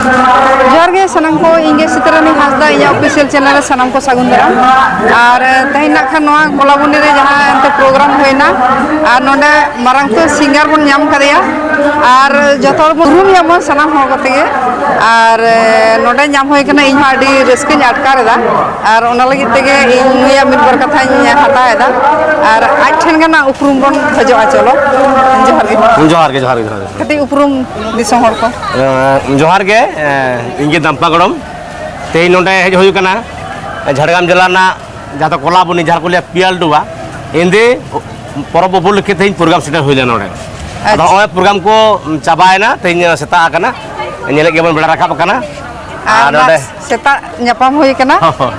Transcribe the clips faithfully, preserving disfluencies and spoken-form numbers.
ᱡᱚᱦᱟᱨ ᱜᱮ ᱥᱟᱱᱟᱢ ᱠᱚ, ᱤᱧ ᱜᱮ ᱥᱤᱛᱟᱹᱨᱟᱱᱤ ᱦᱟᱸᱥᱫᱟ, ᱤᱧᱟᱹᱜ ᱚᱯᱷᱤᱥᱤᱭᱟᱞ ᱪᱮᱱᱮᱞ ᱨᱮ ᱥᱟᱱᱟᱢ ᱠᱚ ᱥᱟᱹᱜᱩᱱ ᱫᱟᱨᱟᱢ᱾ ᱟᱨ ᱛᱮᱦᱮᱧ ᱱᱟᱜ ᱠᱷᱟᱱ ᱱᱚᱣᱟ ᱠᱚᱞᱟᱵᱚᱱᱤ ᱨᱮ ᱡᱟᱦᱟᱸ ᱮᱱᱛᱮ ᱯᱨᱳᱜᱨᱟᱢ ᱦᱩᱭᱱᱟ, ᱟᱨ ᱱᱚᱰᱮ ᱢᱟᱨᱟᱝ ᱩᱛᱟᱹᱨ ᱥᱤᱝᱜᱟᱨ ᱵᱚᱱ ᱧᱟᱢ ᱠᱟᱫᱮᱭᱟ, ᱟᱨ ᱡᱚᱛᱚ ᱦᱚᱲ ᱵᱚᱱ ᱩᱨᱩᱢ ᱧᱟᱢᱟ ᱥᱟᱱᱟᱢ ᱦᱚᱲ ᱠᱚᱛᱮ ᱜᱮ᱾ ᱟᱨ ᱱᱚᱰᱮ ᱧᱟᱢ ᱦᱩᱭ ᱠᱟᱱᱟ, ᱤᱧ ᱦᱚᱸ ᱟᱹᱰᱤ ᱨᱟᱹᱥᱠᱟᱹᱧ ᱟᱴᱠᱟᱨ ᱮᱫᱟ, ᱟᱨ ᱚᱱᱟ ᱞᱟᱹᱜᱤᱫ ᱛᱮᱜᱮ ᱤᱧ ᱱᱩᱭᱟᱜ ᱢᱤᱫ ᱵᱟᱨ ᱠᱟᱛᱷᱟᱧ ᱦᱟᱛᱟᱣ ᱮᱫᱟ, ᱟᱨ ᱟᱡ ᱴᱷᱮᱱ ᱜᱮ ᱱᱟᱜ ᱩᱯᱨᱩᱢ ᱵᱚᱱ ᱠᱷᱚᱡᱚᱜᱼᱟ᱾ ᱪᱚᱞᱚ, ᱡᱚᱦᱟᱨ ᱜᱮ᱾ ᱡᱚᱦᱟᱨ ᱜᱮ, ᱡᱚᱦᱟᱨ ᱜᱮ, ᱡᱚᱦᱟᱨ ᱜᱮ᱾ ᱠᱟᱹᱴᱤᱡ ᱩᱯᱨᱩᱢ ᱫᱤᱥᱚᱢ ᱦᱚᱲ ᱠᱚ᱾ ᱮᱸ, ᱡᱚᱦᱟᱨ ᱜᱮ, ᱮᱸ, ᱤᱧ ᱜᱮ ᱫᱟᱢᱯᱟ ᱜᱚᱲᱚᱢ᱾ ᱛᱮᱦᱮᱧ ᱱᱚᱰᱮ ᱦᱮᱡ ᱦᱩᱭ ᱠᱟᱱᱟ, ᱡᱷᱟᱲᱜᱨᱟᱢ ᱡᱮᱞᱟ ᱨᱮᱱᱟᱜ ᱡᱟᱦᱟᱸ ᱫᱚ ᱠᱚᱞᱟᱵᱚᱱᱤ, ᱡᱟᱦᱟᱸ ᱠᱚ ᱞᱟᱹᱭᱟ ᱯᱤᱭᱟᱞᱰᱩᱣᱟ, ᱮᱸᱫᱮ ᱯᱚᱨᱚᱵᱽ ᱩᱯᱚᱞᱚᱠᱠᱷᱮ ᱛᱮᱦᱮᱧ ᱯᱨᱳᱜᱨᱟᱢ ᱥᱮᱴᱮᱨ ᱦᱩᱭ ᱞᱮᱱᱟ ᱱᱚᱰᱮ᱾ ᱟᱫᱚ ᱟᱪᱪᱷᱟ᱾ ᱱᱚᱜᱼᱚᱭ ᱯᱨᱳᱜᱨᱟᱢ ᱠᱚ ᱪᱟᱵᱟᱭᱮᱱᱟ, ᱛᱮᱦᱮᱧ ᱥᱮᱛᱟᱜ ᱟᱠᱟᱱᱟ, ᱧᱮᱞᱮᱫ ᱜᱮᱭᱟᱵᱚᱱ ᱵᱮᱲᱟ ᱨᱟᱠᱟᱵ ᱟᱠᱟᱱᱟ᱾ ᱟᱨ ᱟᱨ ᱱᱚᱰᱮ ᱱᱟᱥ- ᱥᱮᱛᱟᱜ ᱧᱟᱯᱟᱢ ᱦᱩᱭ ᱠᱟᱱᱟ᱾ ᱦᱚᱸ, ᱦᱚᱸ᱾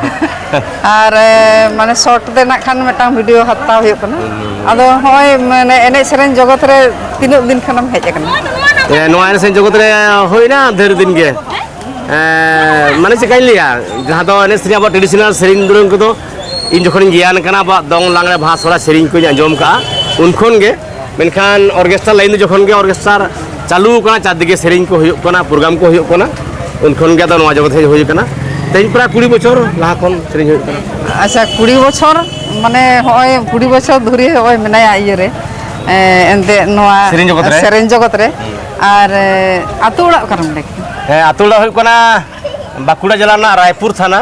ᱟᱨ, ᱮ, ᱢᱟᱱᱮ, ᱥᱚᱨᱴ ᱛᱮ ᱱᱟᱜ ᱠᱷᱟᱱ ᱢᱤᱫᱴᱟᱝ ᱵᱷᱤᱰᱤᱭᱳ ᱦᱟᱛᱟᱣ ᱦᱩᱭᱩᱜ ᱠᱟᱱᱟ᱾ ᱦᱩᱸ, ᱦᱩᱸ, ᱦᱩᱸ᱾ ᱟᱫᱚ ᱦᱚᱸᱜᱼᱚᱭ, ᱢᱟᱱᱮ, ᱮᱱᱮᱡ ᱥᱮᱨᱮᱧ ᱡᱚᱜᱚᱛ ᱨᱮ ᱛᱤᱱᱟᱹᱜ ᱫᱤᱱ ᱠᱷᱚᱱᱮᱢ ᱦᱮᱡ ᱟᱠᱟᱱᱟ? ᱮ, ᱱᱚᱣᱟ ᱮᱱᱮᱡ ᱥᱮᱨᱮᱧ ᱡᱚᱜᱚᱛ ᱨᱮ ᱦᱩᱭᱱᱟ ᱰᱷᱮᱨ ᱫᱤᱱ ᱜᱮ᱾ ᱮ, ᱢᱟᱱᱮ, ᱪᱮᱠᱟᱧ ᱞᱟᱹᱭᱟ, ᱡᱟᱦᱟᱸ ᱫᱚ ᱮᱱᱮᱡ ᱥᱮᱨᱮᱧ, ᱟᱵᱚᱣᱟᱜ ᱴᱨᱮᱰᱤᱥᱚᱱᱟᱞ ᱥᱮᱨᱮᱧ ᱫᱩᱨᱟᱹᱝ ᱠᱚᱫᱚ ᱤᱧ ᱡᱚᱠᱷᱚᱱᱤᱧ ᱜᱮᱭᱟᱱ ᱠᱟᱱᱟ, ᱟᱵᱚᱣᱟᱜ ᱫᱚᱝ, ᱞᱟᱜᱽᱬᱮ, ᱵᱟᱦᱟ, ᱥᱚᱦᱨᱟᱭ ᱥᱮᱨᱮᱧ ᱠᱚᱧ ᱟᱸᱡᱚᱢ ᱠᱟᱜᱼᱟ, ᱩᱱ ᱠᱷᱚᱱ ᱜᱮ᱾ ᱢᱮᱱᱠᱷᱟᱱ ᱚᱨᱜᱮᱥᱴᱟᱨ ᱞᱟᱭᱤᱱ ᱫᱚ ᱡᱚᱠᱷᱚᱱ ᱜᱮ ᱚᱨᱜᱮᱥᱴᱟᱨ ᱪᱟᱹᱞᱩ ᱠᱟᱱᱟ, ᱪᱟᱨᱫᱤᱠᱮ ᱥᱮᱨᱮᱧ ᱠᱚ ᱦᱩᱭᱩᱜ ᱠᱟᱱᱟ, ᱯᱨᱳᱜᱨᱟᱢ ᱠᱚ ᱦᱩᱭᱩᱜ ᱠᱟᱱᱟ, ᱩᱱ ᱠᱷᱚᱱ ᱜᱮ ᱟᱫᱚ ᱱᱚᱣᱟ ᱡᱚᱜᱚᱛ ᱦᱮᱡ ᱦᱩᱭ ᱠᱟᱱᱟ᱾ ᱛᱮᱦᱮᱧ ᱯᱨᱟᱭ ᱠᱩᱲᱤ ᱵᱚᱪᱷᱚᱨ ᱞᱟᱦᱟ ᱠᱷᱚᱱ ᱥᱮᱨᱮᱧ ᱦᱩᱭᱩᱜ ᱠᱟᱱᱟ᱾ ᱟᱪᱪᱷᱟ, ᱠᱩᱲᱤ ᱵᱚᱪᱷᱚᱨ, ᱢᱟᱱᱮ, ᱦᱚᱸᱜᱼᱚᱭ ᱠᱩᱲᱤ ᱵᱚᱪᱷᱚᱨ ᱫᱷᱩᱨᱤ ᱦᱚᱸᱜᱼᱚᱭ ᱢᱮᱱᱟᱭᱟ ᱤᱭᱟᱹ ᱨᱮ, ᱮ, ᱮᱱᱛᱮᱫ ᱱᱚᱣᱟ ᱥᱮᱨᱮᱧ ᱡᱚᱜᱚᱛ ᱨᱮ? ᱥᱮᱨᱮᱧ ᱡᱚᱜᱚᱛ ᱨᱮ᱾ ᱦᱩᱸ᱾ ᱟᱨ, ᱮ, ᱟᱹᱛᱩ ᱚᱲᱟᱜ ᱚᱠᱟᱨᱮᱢ ᱞᱟᱹᱭ ᱠᱮᱫᱟ? ᱦᱮᱸ, ᱟᱹᱛᱩ ᱚᱲᱟᱜ ᱦᱩᱭᱩᱜ ᱠᱟᱱᱟ ᱵᱟᱸᱠᱩᱲᱟ ᱡᱮᱞᱟ ᱨᱮᱱᱟᱜ ᱨᱟᱭᱯᱩᱨ ᱛᱷᱟᱱᱟ,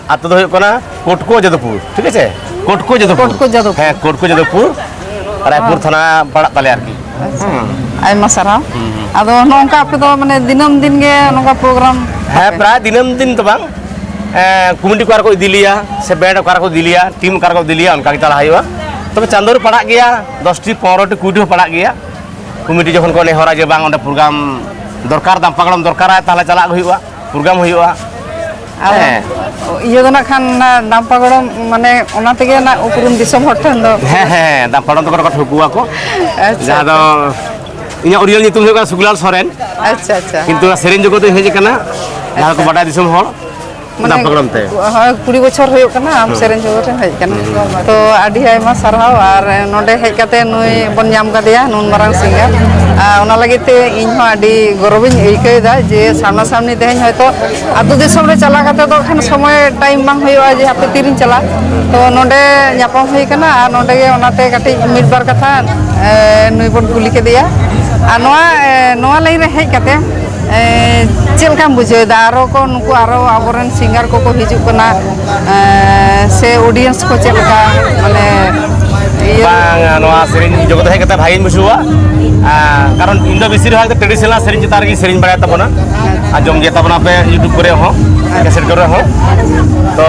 ᱟᱹᱛᱩ ᱫᱚ ᱦᱩᱭᱩᱜ ᱠᱟᱱᱟ ᱠᱳᱴᱠᱳ ᱡᱟᱫᱚᱯᱩᱨ, ᱴᱷᱤᱠ ᱟᱪᱷᱮ? ᱠᱳᱴᱠᱳ ᱡᱟᱫᱚᱯᱩᱨ᱾ ᱠᱳᱴᱠᱳ ᱡᱟᱫᱚᱯᱩᱨ᱾ ᱦᱮᱸ, ᱠᱳᱴᱠᱳ ᱡᱟᱫᱚᱯᱩᱨ, ᱨᱟᱭᱯᱩᱨ ᱦᱚᱸ᱾ ᱛᱷᱟᱱᱟ ᱯᱟᱲᱟᱜ ᱛᱟᱞᱮᱭᱟ ᱟᱨᱠᱤ᱾ ᱟᱪᱪᱷᱟ᱾ ᱦᱮᱸ᱾ ᱟᱭᱢᱟ ᱥᱟᱨᱦᱟᱣ᱾ ᱦᱩᱸ, ᱦᱩᱸ᱾ ᱟᱫᱚ ᱱᱚᱜᱼᱚ ᱱᱚᱝᱠᱟ ᱟᱯᱮ ᱫᱚ, ᱢᱟᱱᱮ, ᱫᱤᱱᱟᱹᱢ ᱫᱤᱱ ᱜᱮ ᱱᱚᱝᱠᱟ ᱯᱨᱳᱜᱨᱟᱢ ᱦᱮᱸ, ᱛᱟᱯᱮ? ᱯᱨᱟᱭ ᱫᱤᱱᱟᱹᱢ ᱫᱤᱱ ᱫᱚ ᱵᱟᱝ᱾ ᱮᱸ, ᱠᱚᱢᱤᱴᱤ ᱠᱚ ᱟᱨᱚ ᱠᱚ ᱤᱫᱤ ᱞᱮᱭᱟ, ᱥᱮ ᱵᱮᱱᱰ ᱚᱠᱟ ᱨᱮᱠᱚ ᱤᱫᱤ ᱞᱮᱭᱟ, ᱴᱤᱢ ᱚᱠᱟ ᱨᱮᱠᱚ ᱤᱫᱤ ᱞᱮᱭᱟ, ᱚᱱᱠᱟ ᱜᱮ ᱪᱟᱞᱟᱜ ᱦᱩᱭᱩᱜᱼᱟ᱾ ᱛᱚᱵᱮ ᱪᱟᱸᱫᱳ ᱨᱮ ᱯᱟᱲᱟᱜ ᱜᱮᱭᱟ, ᱫᱚᱥ ᱴᱤ, ᱯᱚᱱᱨᱚ ᱴᱤ, ᱠᱩᱲᱤ ᱴᱤ ᱦᱚᱸ ᱯᱟᱲᱟᱜ ᱜᱮᱭᱟ᱾ ᱠᱚᱢᱤᱴᱤ ᱡᱚᱠᱷᱚᱱ ᱠᱚ ᱱᱮᱦᱚᱨᱟ ᱡᱮ, "ᱵᱟᱝ, ᱚᱸᱰᱮ ᱯᱨᱳᱜᱨᱟᱢ ᱫᱚᱨᱠᱟᱨ, ᱫᱟᱢᱯᱟ ᱜᱚᱲᱚᱢ ᱫᱚᱨᱠᱟᱨᱟᱭ", ᱛᱟᱦᱚᱞᱮ ᱪᱟᱞᱟᱜ ᱦᱩᱭᱩᱜᱼᱟ, ᱯᱨᱳᱜᱨᱟᱢ ᱦᱩᱭᱩᱜᱼᱟ᱾ ᱟᱫᱚ ᱦᱮᱸ᱾ ᱤᱭᱟᱹ ᱫᱚ ᱱᱟᱜ ᱠᱷᱟᱱ ᱚᱱᱟ ᱫᱟᱢᱯᱟ ᱜᱚᱲᱚᱢ, ᱢᱟᱱᱮ, ᱚᱱᱟ ᱛᱮᱜᱮ ᱱᱟᱜ ᱩᱯᱨᱩᱢ ᱫᱤᱥᱚᱢ ᱦᱚᱲ ᱴᱷᱮᱱ ᱫᱚ᱾ ᱦᱮᱸ, ᱦᱮᱸ, ᱦᱮᱸ, ᱫᱟᱢᱯᱟ ᱜᱚᱲᱚᱢ ᱛᱟᱠᱚ ᱠᱚ ᱴᱷᱟᱹᱣᱠᱟᱹᱣᱟ ᱠᱚ᱾ ᱟᱪᱪᱷᱟ, ᱡᱟᱦᱟᱸ ᱫᱚ ᱟᱪᱪᱷᱟ᱾ ᱤᱧᱟᱹᱜ ᱚᱨᱤᱭᱟᱞ ᱧᱩᱛᱩᱢ ᱦᱩᱭᱩᱜ ᱠᱟᱱᱟ ᱥᱩᱠᱞᱟᱞ ᱥᱚᱨᱮᱱ᱾ ᱟᱪᱪᱷᱟ, ᱟᱪᱪᱷᱟ᱾ ᱠᱤᱱᱛᱩ ᱚᱱᱟ ᱥᱮᱨᱮᱧ ᱡᱚᱜᱚᱛ ᱨᱤᱧ ᱦᱮᱡ ᱟᱠᱟᱱᱟ, ᱡᱟᱦᱟᱸ ᱠᱚ ᱟᱪᱪᱷᱟ᱾ ᱵᱟᱰᱟᱭ ᱫᱤᱥᱚᱢ ᱦᱚᱲ᱾ ᱢᱟᱱᱮ, ᱫᱟᱢᱯᱟ ᱜᱚᱲᱚᱢ ᱛᱮ᱾ ᱦᱳᱭ, ᱠᱩᱲᱤ ᱵᱚᱪᱷᱚᱨ ᱦᱩᱭᱩᱜ ᱠᱟᱱᱟ ᱟᱢ ᱦᱩᱸ᱾ ᱥᱮᱨᱮᱧ ᱡᱚᱜᱚᱛ ᱨᱮᱢ ᱦᱮᱡ ᱟᱠᱟᱱᱟ᱾ ᱦᱩᱸ᱾ ᱛᱚ, ᱟᱹᱰᱤ ᱟᱭᱢᱟ ᱥᱟᱨᱦᱟᱣ, ᱟᱨ ᱱᱚᱰᱮ ᱦᱮᱡ ᱠᱟᱛᱮ ᱱᱩᱭ ᱵᱚᱱ ᱧᱟᱢ ᱠᱟᱫᱮᱭᱟ, ᱱᱩᱱ ᱢᱟᱨᱟᱝ ᱥᱤᱝᱜᱟᱨ᱾ ᱟᱨ ᱚᱱᱟ ᱞᱟᱹᱜᱤᱫ ᱛᱮ ᱤᱧ ᱦᱚᱸ ᱟᱹᱰᱤ ᱜᱚᱨᱚᱵᱤᱧ ᱟᱹᱭᱠᱟᱹᱣ ᱮᱫᱟ ᱡᱮ ᱥᱟᱢᱱᱟ ᱥᱟᱢᱱᱤ ᱛᱮᱦᱮᱧ ᱦᱚᱭᱛᱳ ᱟᱹᱛᱩ ᱫᱤᱥᱚᱢ ᱨᱮ ᱪᱟᱞᱟᱣ ᱠᱟᱛᱮ ᱫᱚ ᱠᱷᱟᱱ ᱥᱚᱢᱚᱭ ᱴᱟᱭᱤᱢ ᱵᱟᱝ ᱦᱩᱭᱩᱜᱼᱟ ᱡᱮ ᱦᱟᱯᱮ ᱛᱤᱨᱤᱧ ᱪᱟᱞᱟᱜ᱾ ᱛᱚ, ᱱᱚᱰᱮ ᱧᱟᱯᱟᱢ ᱦᱩᱭ ᱠᱟᱱᱟ, ᱟᱨ ᱱᱚᱰᱮ ᱜᱮ ᱚᱱᱟᱛᱮ ᱠᱟᱹᱴᱤᱡ ᱢᱤᱫ ᱵᱟᱨ ᱠᱟᱛᱷᱟ, ᱮ, ᱱᱩᱭ ᱵᱚᱱ ᱠᱩᱞᱤ ᱠᱮᱫᱮᱭᱟ᱾ ᱟᱨ ᱱᱚᱣᱟ, ᱮ, ᱱᱚᱣᱟ ᱞᱟᱭᱤᱱ ᱨᱮ ᱦᱮᱡ ᱠᱟᱛᱮ ᱮ, ᱪᱮᱫ ᱞᱮᱠᱟᱢ ᱵᱩᱡᱷᱟᱹᱣ ᱮᱫᱟ? ᱟᱨᱚ ᱠᱚ, ᱱᱩᱠᱩ ᱟᱨᱚ ᱟᱵᱚᱨᱮᱱ ᱥᱤᱝᱜᱟᱨ ᱠᱚᱠᱚ ᱦᱤᱡᱩᱜ ᱠᱟᱱᱟ, ᱮ, ᱥᱮ ᱚᱰᱤᱭᱮᱱᱥ ᱠᱚ ᱪᱮᱫ ᱞᱮᱠᱟ, ᱢᱟᱱᱮ, ᱤᱭᱟᱹ? ᱵᱟᱝ, ᱱᱚᱣᱟ ᱥᱮᱨᱮᱧ ᱡᱚᱜᱚᱛ ᱦᱮᱡ ᱠᱟᱛᱮ ᱵᱷᱟᱜᱮᱧ ᱵᱩᱡᱷᱟᱹᱣᱟ᱾ ᱟᱨ ᱠᱟᱨᱚᱱ ᱤᱧ ᱫᱚ ᱵᱮᱥᱤᱨ ᱵᱷᱟᱜᱽ ᱴᱨᱮᱰᱤᱥᱚᱱᱟᱞ ᱥᱮᱨᱮᱧ ᱪᱮᱛᱟᱱ ᱨᱮᱜᱮ ᱥᱮᱨᱮᱧ ᱵᱟᱲᱟᱭ ᱛᱟᱵᱚᱱᱟ᱾ ᱟᱸᱡᱚᱢ ᱜᱮ ᱛᱟᱵᱚᱱᱟ ᱯᱮ YouTube ᱠᱚᱨᱮ ᱦᱚᱸ, ᱠᱮᱥᱮᱴ ᱠᱚᱨᱮ ᱦᱚᱸ᱾ ᱛᱚ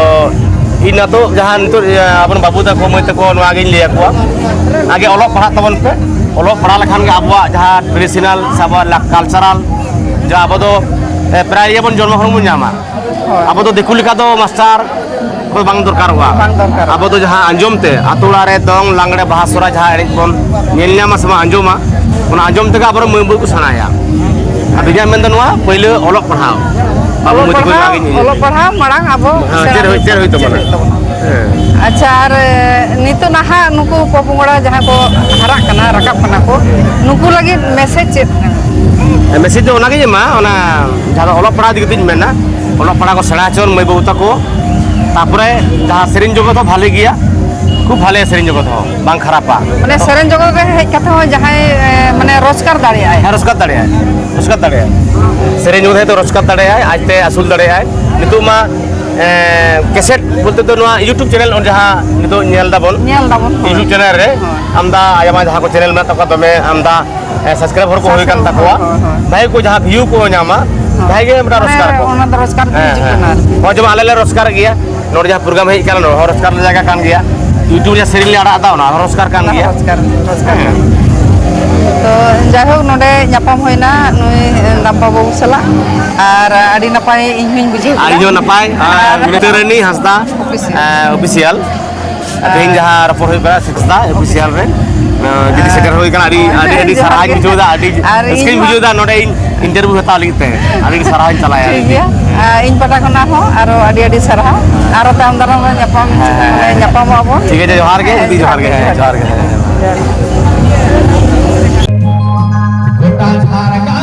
ᱤᱧ ᱱᱤᱛᱚᱜ ᱡᱟᱦᱟᱸ ᱱᱤᱛᱚᱜ, ᱤᱭᱟᱹ, ᱟᱵᱚᱨᱮᱱ ᱵᱟᱹᱵᱩ ᱛᱟᱠᱚ, ᱢᱟᱹᱭ ᱛᱟᱠᱚ, ᱱᱚᱣᱟ ᱜᱤᱧ ᱞᱟᱹᱭ ᱟᱠᱚᱣᱟ, ᱟᱜᱮ ᱚᱞᱚᱜ ᱯᱟᱲᱦᱟᱜ ᱛᱟᱵᱚᱱ ᱯᱮ᱾ ᱚᱞᱚᱜ ᱯᱟᱲᱦᱟᱜ ᱞᱮᱠᱷᱟᱱ ᱜᱮ ᱟᱵᱚᱣᱟᱜ ᱡᱟᱦᱟᱸ ᱴᱨᱮᱰᱤᱥᱚᱱᱟᱞ ᱥᱮ ᱟᱵᱚᱣᱟᱜ ᱞᱟᱠ-, ᱠᱟᱞᱪᱟᱨᱟᱞ, ᱡᱟᱦᱟᱸ ᱟᱵᱚ ᱫᱚ, ᱮ, ᱯᱨᱟᱭ ᱤᱭᱟᱹ ᱵᱚᱱ ᱡᱚᱱᱢᱚ ᱠᱷᱚᱱ ᱵᱚᱱ ᱧᱟᱢᱟ᱾ ᱦᱳᱭ᱾ ᱟᱵᱚ ᱫᱚ ᱫᱤᱠᱩ ᱞᱮᱠᱟ ᱫᱚ ᱢᱟᱥᱴᱟᱨ ᱠᱚ ᱵᱟᱝ ᱫᱚᱨᱠᱟᱨᱚᱜᱼᱟ᱾ ᱵᱟᱝ ᱫᱚᱨᱠᱟᱨᱚᱜᱼᱟ᱾ ᱟᱵᱚ ᱫᱚ ᱡᱟᱦᱟᱸ ᱟᱸᱡᱚᱢ ᱛᱮ, ᱟᱛᱳ ᱚᱲᱟᱜ ᱨᱮ ᱫᱚᱝ, ᱞᱟᱜᱽᱲᱮ, ᱵᱟᱦᱟ, ᱥᱚᱦᱨᱟᱭ ᱡᱟᱦᱟᱸ ᱮᱱᱮᱡ ᱵᱚᱱ ᱧᱮᱞ ᱧᱟᱢᱟ ᱥᱮ ᱵᱚᱱ ᱟᱸᱡᱚᱢᱟ, ᱚᱱᱟ ᱟᱸᱡᱚᱢ ᱛᱮᱜᱮ ᱟᱵᱚᱨᱮᱱ ᱢᱟᱹᱭ ᱵᱟᱹᱵᱩ ᱠᱚ ᱥᱮᱬᱟᱭᱟ᱾ ᱟᱫᱚ ᱤᱧᱟᱹᱜ ᱢᱮᱱ ᱫᱚ ᱱᱚᱣᱟ, ᱯᱳᱭᱞᱳ ᱚᱞᱚᱜ ᱯᱟᱲᱦᱟᱣ᱾ ᱵᱟᱹᱵᱩ ᱚᱞᱚᱜ ᱢᱟᱹᱭ ᱛᱟᱠᱚ ᱯᱟᱲᱦᱟᱣ, ᱱᱚᱣᱟ ᱜᱤᱧ ᱩᱭᱦᱟᱹᱨ᱾ ᱚᱞᱚᱜ ᱯᱟᱲᱦᱟᱣ ᱢᱟᱲᱟᱝ ᱟᱵᱚ ᱦᱮᱸ, ᱥᱮᱬᱟ ᱪᱮᱫ ᱦᱩᱭ-, ᱦᱩᱭᱩᱜ ᱪᱮᱫ ᱦᱩᱭ ᱛᱟᱵᱚᱱᱟ᱾ ᱪᱮᱫ ᱦᱩᱭᱩᱜ ᱛᱟᱵᱚᱱᱟ᱾ ᱦᱮᱸ᱾ ᱟᱪᱪᱷᱟ, ᱟᱨ, ᱮ, ᱱᱤᱛᱚᱜ ᱱᱟᱦᱟᱜ ᱱᱩᱠᱩ ᱯᱚᱯᱚᱝᱲᱟ ᱡᱟᱦᱟᱸ ᱠᱚ ᱦᱟᱨᱟᱜ ᱠᱟᱱᱟ, ᱨᱟᱠᱟᱵ ᱠᱟᱱᱟ ᱠᱚ, ᱱᱩᱠᱩ ᱞᱟᱹᱜᱤᱫ ᱢᱮᱥᱮᱡᱽ ᱪᱮᱫ ᱠᱟᱱᱟ? ᱢᱮᱥᱮᱡᱽ ᱫᱚ ᱚᱱᱟᱜᱤᱧ ᱮᱢᱟ, ᱚᱱᱟ ᱡᱟᱦᱟᱸ ᱫᱚ ᱚᱞᱚᱜ ᱯᱟᱲᱦᱟᱣ ᱤᱫᱤ ᱠᱟᱛᱮᱧ ᱢᱮᱱᱟ, ᱚᱞᱚᱜ ᱯᱟᱲᱦᱟᱣ ᱠᱚ ᱥᱮᱬᱟ ᱦᱚᱪᱚᱱ ᱢᱟᱹᱭ ᱵᱟᱹᱵᱩ ᱛᱟᱠᱚ᱾ ᱛᱟᱯᱚᱨᱮ ᱡᱟᱦᱟᱸ ᱥᱮᱨᱮᱧ ᱡᱚᱜᱚᱛ ᱦᱚᱸ ᱵᱷᱟᱞᱮ ᱜᱮᱭᱟ, ᱠᱷᱩᱵ ᱵᱷᱟᱞᱮ ᱥᱮᱨᱮᱧ ᱡᱚᱜᱚᱛ ᱦᱚᱸ, ᱵᱟᱝ ᱠᱷᱟᱨᱟᱯᱟ᱾ ᱢᱟᱱᱮ, ᱥᱮᱨᱮᱧ ᱡᱚᱜᱚᱛ ᱨᱮ ᱦᱮᱡ ᱠᱟᱛᱮ ᱦᱚᱸ ᱡᱟᱦᱟᱸᱭ, ᱮ, ᱢᱟᱱᱮ, ᱨᱳᱡᱽᱜᱟᱨ ᱫᱟᱲᱮᱭᱟᱜᱼᱟᱭ᱾ ᱦᱮᱸ, ᱨᱳᱡᱽᱜᱟᱨ ᱫᱟᱲᱮᱭᱟᱜᱼᱟᱭ, ᱨᱳᱡᱽᱜᱟᱨ ᱫᱟᱲᱮᱭᱟᱜᱼᱟᱭ᱾ ᱥᱮᱨᱮᱧ ᱡᱚᱜᱚᱛ ᱦᱚᱸ ᱨᱳᱡᱽᱜᱟᱨ ᱫᱟᱲᱮᱭᱟᱜᱼᱟᱭ, ᱟᱡᱛᱮ ᱟᱹᱥᱩᱞ ᱫᱟᱲᱮᱭᱟᱜᱼᱟᱭ᱾ ᱱᱤᱛᱚᱜ ᱢᱟ, ᱮ, ᱠᱮᱥᱮᱴ ᱵᱚᱞᱛᱮ ᱫᱚ ᱱᱚᱣᱟ YouTube ᱪᱮᱱᱮᱞ ᱡᱟᱦᱟᱸ ᱱᱤᱛᱚᱜ ᱧᱮᱞ ᱫᱟᱵᱚᱱ, ᱧᱮᱞ ᱫᱟᱵᱚᱱ, ᱦᱳᱭ᱾ YouTube ᱪᱮᱱᱮᱞ ᱨᱮ ᱦᱳᱭ᱾ ᱟᱢᱫᱟ ᱟᱭᱢᱟ ᱡᱟᱦᱟᱸ ᱠᱚ ᱪᱮᱱᱮᱞ ᱢᱮᱱᱟᱜ ᱛᱟᱠᱚᱣᱟ, ᱫᱚᱢᱮ ᱟᱢᱫᱟ ᱮ, ᱥᱟᱵᱥᱠᱨᱟᱭᱵᱟᱨ ᱠᱚ ᱦᱩᱭ ᱠᱟᱱ ᱛᱟᱠᱚᱣᱟ᱾ ᱦᱳᱭ, ᱦᱳᱭ, ᱦᱳᱭ᱾ ᱵᱷᱟᱜᱮ ᱠᱚ ᱡᱟᱦᱟᱸ ᱵᱷᱤᱭᱩ ᱠᱚ ᱧᱟᱢᱟ, ᱦᱳᱭ᱾ ᱵᱷᱟᱜᱮ ᱜᱮ ᱢᱤᱫᱴᱟᱝ ᱢᱟᱱᱮ, ᱨᱳᱡᱽᱜᱟᱨ ᱠᱚ᱾ ᱚᱱᱟ ᱫᱚ ᱨᱳᱡᱽᱜᱟᱨ ᱦᱮᱸ, ᱦᱤᱡᱩᱜ ᱦᱮᱸ᱾ ᱠᱟᱱᱟ ᱟᱨᱠᱤ᱾ ᱱᱚᱜᱼᱚᱭ ᱡᱮᱢᱚᱱ ᱟᱞᱮ ᱞᱮ ᱨᱳᱡᱽᱜᱟᱨᱮᱫ ᱜᱮᱭᱟ, ᱱᱚᱰᱮ ᱡᱟᱦᱟᱸ ᱯᱨᱳᱜᱨᱟᱢ ᱦᱮᱡ ᱠᱟᱱᱟ, ᱱᱚᱰᱮ ᱦᱚᱸ ᱨᱳᱡᱽᱜᱟᱨ ᱨᱮᱱᱟᱜ ᱡᱟᱭᱜᱟ ᱠᱟᱱ ᱜᱮᱭᱟ᱾ YouTube ᱨᱮ ᱥᱮᱨᱮᱧ ᱞᱮ ᱟᱲᱟᱜ ᱮᱫᱟ, ᱚᱱᱟ ᱦᱚᱸ ᱨᱳᱡᱽᱜᱟᱨ ᱠᱟᱱ ᱚᱱᱟ ᱦᱚᱸ ᱜᱮᱭᱟ᱾ ᱨᱳᱡᱽᱜᱟᱨ, ᱨᱳᱡᱽᱜᱟᱨ ᱦᱮᱸ᱾ ᱠᱟᱱᱟ᱾ ᱛᱚ, ᱡᱟᱭᱦᱳᱠ, ᱱᱚᱰᱮ ᱧᱟᱯᱟᱢ ᱦᱩᱭᱱᱟ ᱱᱩᱭ ᱫᱟᱢᱯᱟ ᱵᱟᱹᱵᱩ ᱥᱟᱞᱟᱜ, ᱟᱨ ᱟᱹᱰᱤ ᱱᱟᱯᱟᱭ ᱤᱧ ᱦᱚᱸᱧ ᱵᱩᱡᱷᱟᱹᱣ ᱟᱨ ᱠᱮᱫᱟ᱾ ᱤᱧ ᱦᱚᱸ ᱱᱟᱯᱟᱭ, ᱟᱨ ᱟᱨ ᱢᱤᱛᱟᱹ ᱨᱟᱱᱤ ᱦᱟᱸᱥᱫᱟ, ᱚᱯᱷᱤᱥᱤᱭᱟᱞ᱾ ᱮ, ᱚᱯᱷᱤᱥᱤᱭᱟᱞ᱾ ᱛᱮᱦᱮᱧ ᱟᱨ ᱡᱟᱦᱟᱸ ᱨᱚᱯᱚᱲ ᱦᱩᱭᱩᱜ ᱠᱟᱱᱟ, ᱥᱤᱠᱥᱫᱟ ᱚᱯᱷᱤᱥᱤᱭᱟᱞ ᱨᱮ᱾ ᱡᱩᱫᱤ ᱥᱮᱴᱮᱨ ᱦᱩᱭ ᱠᱟᱱᱟ, ᱟᱹᱰᱤ ᱟᱹᱰᱤ ᱟᱹᱰᱤ ᱡᱚᱦᱟᱨ ᱥᱟᱨᱦᱟᱣ ᱜᱮ᱾ ᱵᱩᱡᱷᱟᱹᱣ ᱮᱫᱟ, ᱟᱹᱰᱤ ᱟᱨ ᱨᱟᱹᱥᱠᱟᱹᱧ ᱤᱧ ᱦᱚᱸ ᱵᱩᱡᱷᱟᱹᱣ ᱮᱫᱟ ᱱᱚᱰᱮ ᱤᱧ ᱤᱱᱴᱟᱨᱵᱷᱤᱭᱩ ᱦᱟᱛᱟᱣ ᱞᱟᱹᱜᱤᱫ ᱛᱮ᱾ ᱟᱹᱰᱤ ᱟᱹᱰᱤ ᱥᱟᱨᱦᱟᱣ ᱤᱧ ᱪᱟᱞᱟᱭᱟ᱾ ᱴᱷᱤᱠ ᱜᱮᱭᱟ᱾ ᱟᱨ ᱤᱧ ᱯᱟᱦᱴᱟ ᱠᱷᱚᱱᱟᱜ ᱦᱚᱸ ᱟᱨᱚ ᱟᱹᱰᱤ ᱟᱹᱰᱤ ᱥᱟᱨᱦᱟᱣ᱾ ᱟᱨᱚ ᱛᱟᱭᱚᱢ ᱫᱟᱨᱟᱢ ᱨᱮ ᱧᱟᱯᱟᱢ, ᱦᱮᱸ, ᱦᱮᱸ, ᱢᱟᱱᱮ, ᱦᱮᱸ᱾ ᱧᱟᱯᱟᱢᱚᱜ ᱟᱵᱚᱱ᱾ ᱴᱷᱤᱠ ᱟᱪᱷᱮ, ᱡᱚᱦᱟᱨ ᱜᱮ, ᱦᱮᱸ, ᱡᱚᱦᱟᱨ ᱜᱮ, ᱦᱮᱸ, ᱡᱚᱦᱟᱨ ᱜᱮ, ᱦᱮᱸ᱾ ᱡᱚᱦᱟᱨ ᱜᱮ᱾ ᱜᱚᱴᱟ ᱡᱷᱟᱲᱠᱷᱚᱸᱰ